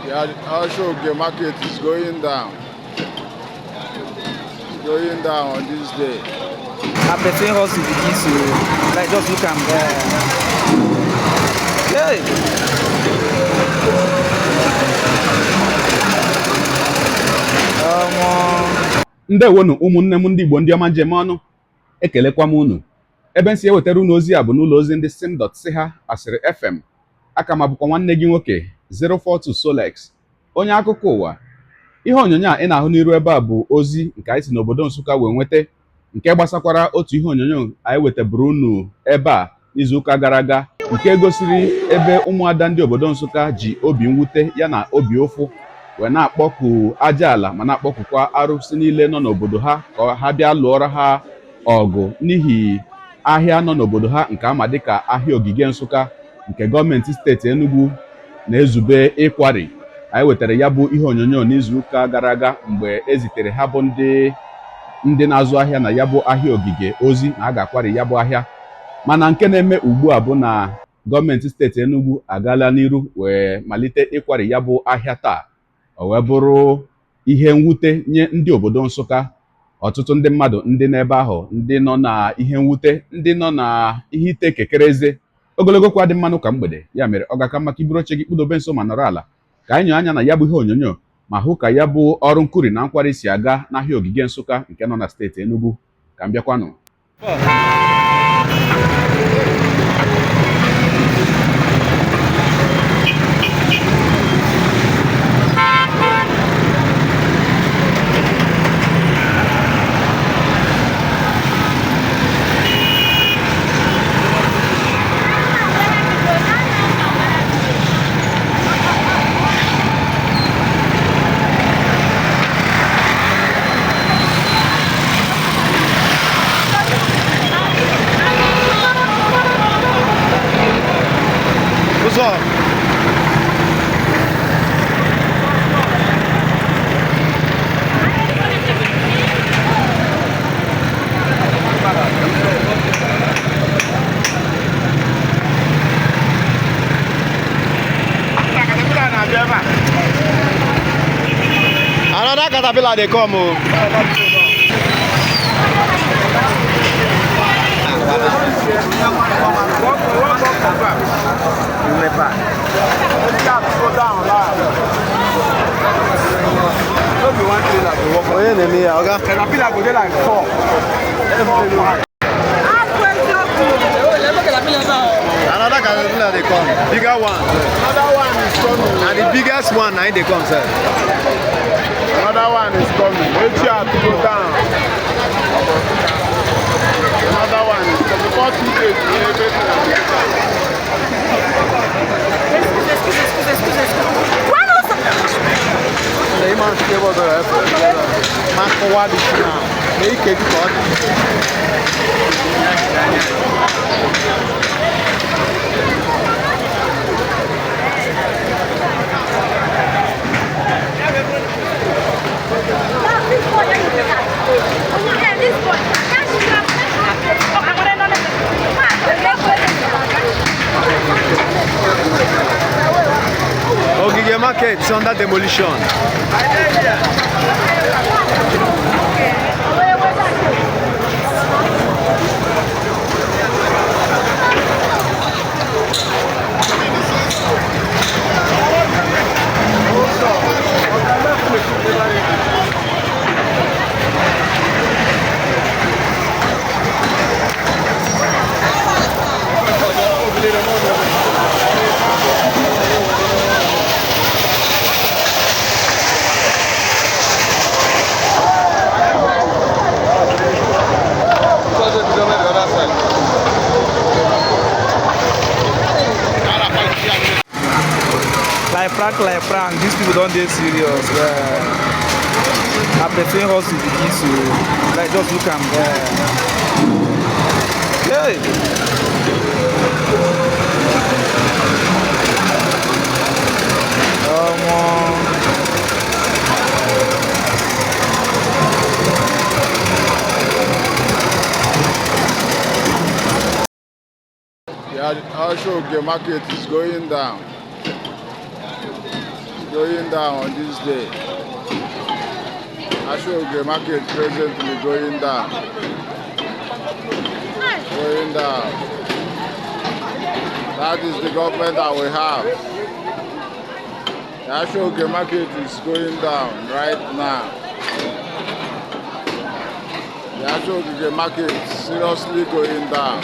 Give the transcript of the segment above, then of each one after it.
The Ashoke market is going down. It's going down on this day. Na person hustle be this o. Like, just look am there. Hey! Omo. Ndewonu ụmụnne m ndị Igbo, ndị ọma njem ọnụ, ekelekwa m unu. Ebe m si ewetara unu ozi a bụ n'ụlọ ozi ndị sim dot si ha asịrị FM. Aka ma bụkwa nwanne gị nwoke 042 Solex, onye akụkọ ụwa. Ihe onyonyo a ị na-ahụ n'iru ebe a bụ ozi nke anyị si n'obodo Nsụka wee nweta, nke gbasakwara otu ihe onyonyo anyị wetaburu unu ebe a n'izuụka gara aga, nke gosiri ebe ụmụada ndị obodo Nsụka ji obi mwute ya na obi ụfụ wee na-akpọku aja ala, ma na-akpọkukwa arụsị niile nọ n'obodo ha ka ha bịa lụọrọ ha ọgụ n'ihi ahịa nọ n'obodo ha, nke ama dịka ahịa Ogige Nsụka, nke gọọmenti steeti Enugu na-ezube ịkwari. Anyị wetara ya bụ ihe onyonyo n'izuụka gara aga mgbe e zitere ha bụ ndị na-azụ ahịa na ya bụ ahịa Ogige ozi na a ga-akwari ya bụ ahịa. Mana nke na-eme ugbu a bụ na gọọmenti steeti Enugu agaala n'iru wee malite ịkwari ya bụ ahịa taa. O wee bụrụ ihe mwute nye ndị obodo Nsụka. Ọtụtụ ndị mmadụ ndị n'ebe ahụ, ndị nọ na ihe mwute, ndị nọ na ihe ite kekere eze. Ogologo kwa dị mmanụ ka mgbede ya mere ọ ga-aka maka iburu oche gị kpụdobe nso ma nọrọ ala ka anyị nyoo anya na ya bụ ihe onyonyo ma hụ ka ya bụ ọrụ nkuri na nkwari si aga n'ahịa Ogige Nsụka nke nọ na steeti Enugu. Ka m bịakwanụ. What's up? Another caterpillar dey come o. Onye na-eme ya, oga? Caterpillar go dey like four. Another caterpillar dey come, bigger one. Another one is coming. Na the biggest one na im dey come sef. Another one is coming. Wait here to go down. Another one is coming. Before 2 days, everything will be down. Excuse, excuse, excuse, excuse, excuse. Why not? Ịma nsị ebe ọzọ ya ma kọwa dị na na ike gị ka ọ dị. This boy, yeah, this boy. Ogige market is under demolition. Like prank, like prank, these people don dey serious. Na person hustle be this o. Like, just look am there. Hey! Omo. The Ashoke market is going down. It's Going down on this day. Afia Ogige Market presently going down. Going down. That is the government that we have. The Afia Ogige Market is going down right now. The Afia Ogige Market is seriously going down.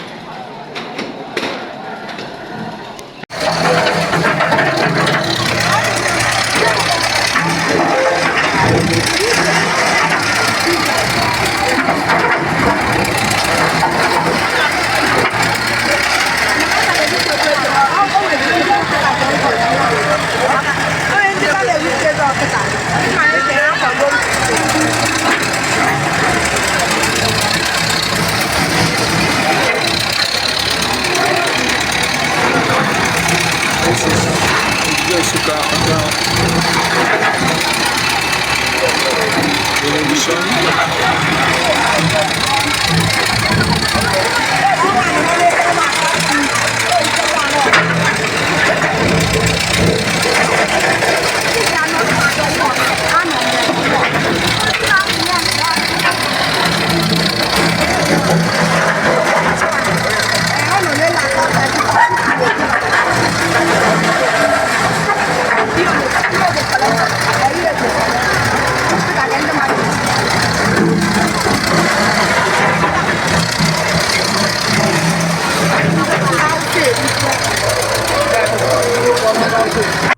This is Ogige Nsukka under demolition.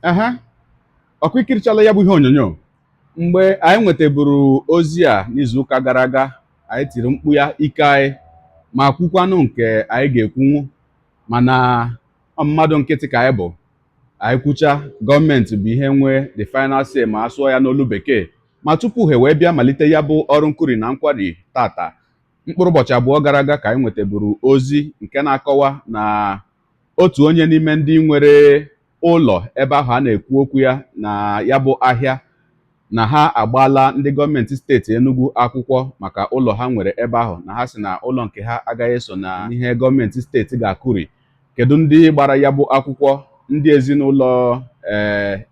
Aha, ọkwa ikirichala ya bụ ihe onyonyo. Mgbe anyị nwetaburu ozi a n'izuụka gara aga, anyị tiri mkpu ya ike anyị ma kwukwanụ nke anyị ga-ekwunwu, mana ọ mmadụ nkịtị ka anyị bụ. Anyị kwucha, gọọmenti bụ ihe nwe the final say, ma a sụọ ya n'olu Bekee. Ma tupu ha wee bịa malite ya bụ ọrụ nkuri na nkwari tata, mkpụrụ ụbọchị 2 gara aga ka anyị nwetaburu ozi nke na-akọwa na otu onye n'ime ndị nwere ụlọ ebe ahụ a na-ekwu okwu ya na ya bụ ahịa, na ha agbaala ndị gọọmenti steeti Enugu akwụkwọ maka ụlọ ha nwere ebe ahụ, na ha sị na ụlọ nke ha agaghị eso na ihe gọọmenti steeti ga-akụri. Kedu ndị gbara ya bụ akwụkwọ? Ndị ezinụlọ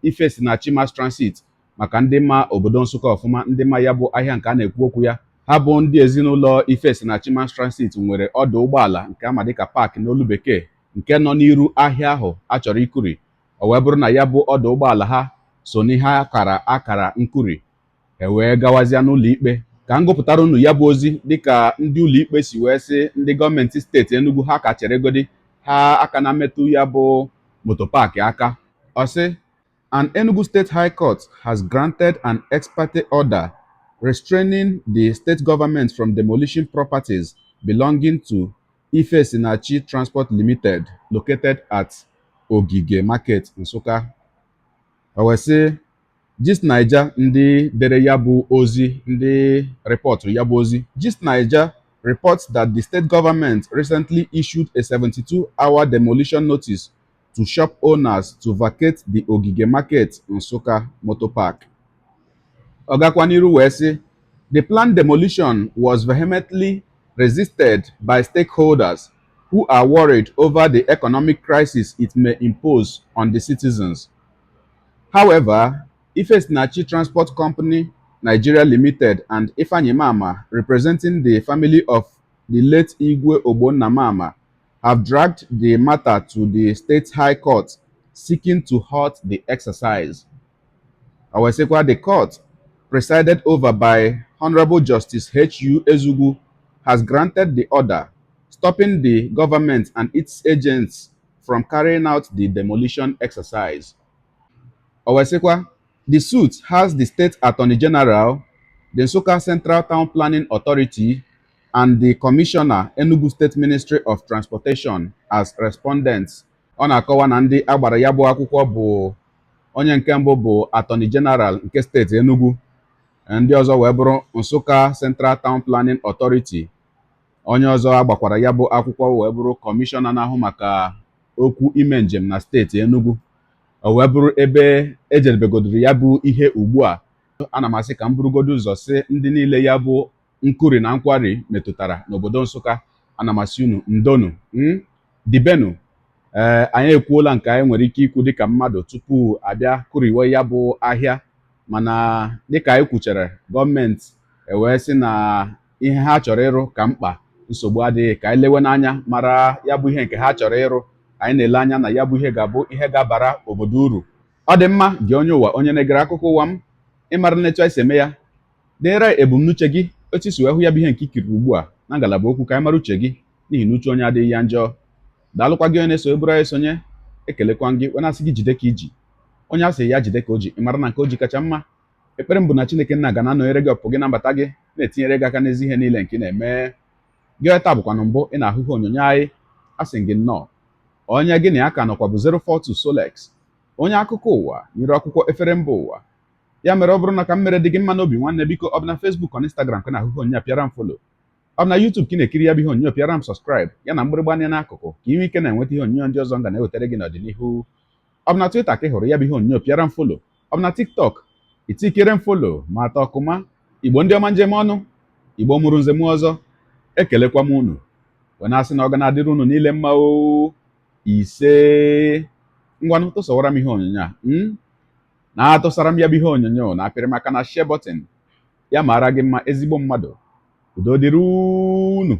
Ifesinachi Mass Transit. Maka ndị ma obodo Nsụka ọfụma, ndị ma ya bụ ahịa nke a na-ekwu okwu ya, ha bụ ndị ezinụlọ Ifesinachi Mass Transit nwere ọdụ ụgbọala nke ama dịka park n'olu Bekee, nke nọ n'iru ahịa ahụ a chọrọ ikuri. O wee bụrụ na ya bụ ọdụ ụgbọala ha so n'ihe akara nkuri, e wee gawazịa n'ụlọ ikpe. Ka m gụpụtara unu ya bụ ozi dịka ndị ụlọ ikpe si wee sị ndị gọọmenti steeti Enugu ha ka cheregodi, ha aka na mmetụ ya bụ moto park aka. Ọ sị, "An Enugu State High Court has granted an ex parte order restraining the state government from demolishing properties belonging to Ifesinachi Transport Limited located at Ogige Market, Nsukka." O wee sị, Gist Naija ndị dere ya bụ ozi, ndị rịpọtụ ya bụ ozi. "Gist Naija reports that the state government recently issued a 72-hour demolition notice to shop owners to vacate the Ogige Market, Nsukka Motor Park." Ọ gakwa n'iru wee sị, "The planned demolition was vehemently resisted by stakeholders who are worried over the economic crisis it may impose on the citizens. However, Ifesinachi Transport Company Nigeria Limited and Ifeanyi Mama, representing the family of the late Igwe Ogbonna Mama, have dragged the matter to the state high court, seeking to halt the exercise." O wee sịkwa, "The court, presided over by Honorable Justice H.U. Ezugu, has granted the order, stopping the government and its agents from carrying out the demolition exercise." O wee sịkwa, "The suit has the state attorney general, the Nsukka Central Town Planning Authority, and the Commissioner, Enugu State Ministry of Transportation as respondents." Ọ na-akọwa na ndị agbara ya bụ akwụkwọ bụ onye nke mbụ bụ Attorney General nke steeti Enugu, ndị ọzọ wee bụrụ Nsukka Central Town Planning Authority, onye ọzọ agbakwara ya bụ akwụkwọ wee bụrụ kọmishọna na-ahụ maka okwu ime njem na steeti Enugu. O wee bụrụ ebe ejedebegodoro ya bụ ihe ugbu a. Ana m asị ka m burugodo ụzọ sị ndị niile ya bụ nkuri na nkwari metụtara n'obodo Nsụka, ana m asị unu ndonu, dibenu. Ee, anyị ekwuola nke anyị nwere ike ikwu dịka mmadụ tupu abịa kụriwe ya bụ ahịa, mana dịka anyị kwuchere, gọọmenti ewee sị na ihe ha chọrọ ịrụ ka mkpa. Nsogbu adịghị, ka anyị lewe n'anya mara ya bụ ihe nke ha chọrọ ịrụ. Anyị na-ele anya na ya bụ ihe ga-abụ ihe ga-abara obodo uru. Ọ dị mma, gị onye ụwa, onye na-egere akụkọ ụwa m, ịmara na etu anyị si eme ya, deere ebumnuche gị, otu isi wee hụ ya bụ ihe nke ikiriri ugbu a na ngalaba okwu, ka anyị mara uche gị, n'ihi na uche onye adịghị ya njọ. Daalụkwa gị onye na-eso eburu anyị esonye. Ekelekwa gị wee na-asị gị jide ka iji. Onye a sị ya jide ka o ji, ị mara na nke o ji kacha mma. Ekpere m bụ na Chineke nna ga na-anọnyere gị, ọpụ gị na mbata gị, na-etinyere gị aka n'ezi ihe niile nke ị na-eme. Gị taa bụkwanụ mbụ ị na-ahụ ihe onyonyo anyị, a sị gị nnọọ. Onye gị na ya ka nọkwa bụ 042 Solex, onye akụkọ ụwa nyere akwụkwọ efere mba ụwa. Ya mere, ọ bụrụ na ka m mere dị gị mma n'obi, nwanne, biko, ọ bụ na Facebook, ọ na Instagram ka na-ahụ ihe onyonyo a, pịara m follow. Ọ bụ na YouTube ka ị na-ekiri ya bụ ihe onyonyo, pịara m subscribe, ya na mgbịrịgba anya n'akụkụ, ka ị nwee ike na-enweta ihe onyonyo ndị ọzọ m ga na-ewetara gị n'ọdịnihu. Ọ bụ na Twitter ka ị hụrụ ya bụ ihe onyonyo, pịara m follow. Ọ bụ na TikTok, itikere m follow ma atọ ọkụma. Igbo ndị ọma, njem ọnụ, Igbo mụrụ nze m ọzọ, ekelekwa m unu wee na-asị na ọ ga na-adịrị unu niile mma o. Ise. Ngwanụ, tụsawara m ihe onyonyo a, na-atụsara m ya bụ ihe onyonyo na apịrị maka na share button. Ya mara gị mma, ezigbo mmadụ. Udo dịrị unu.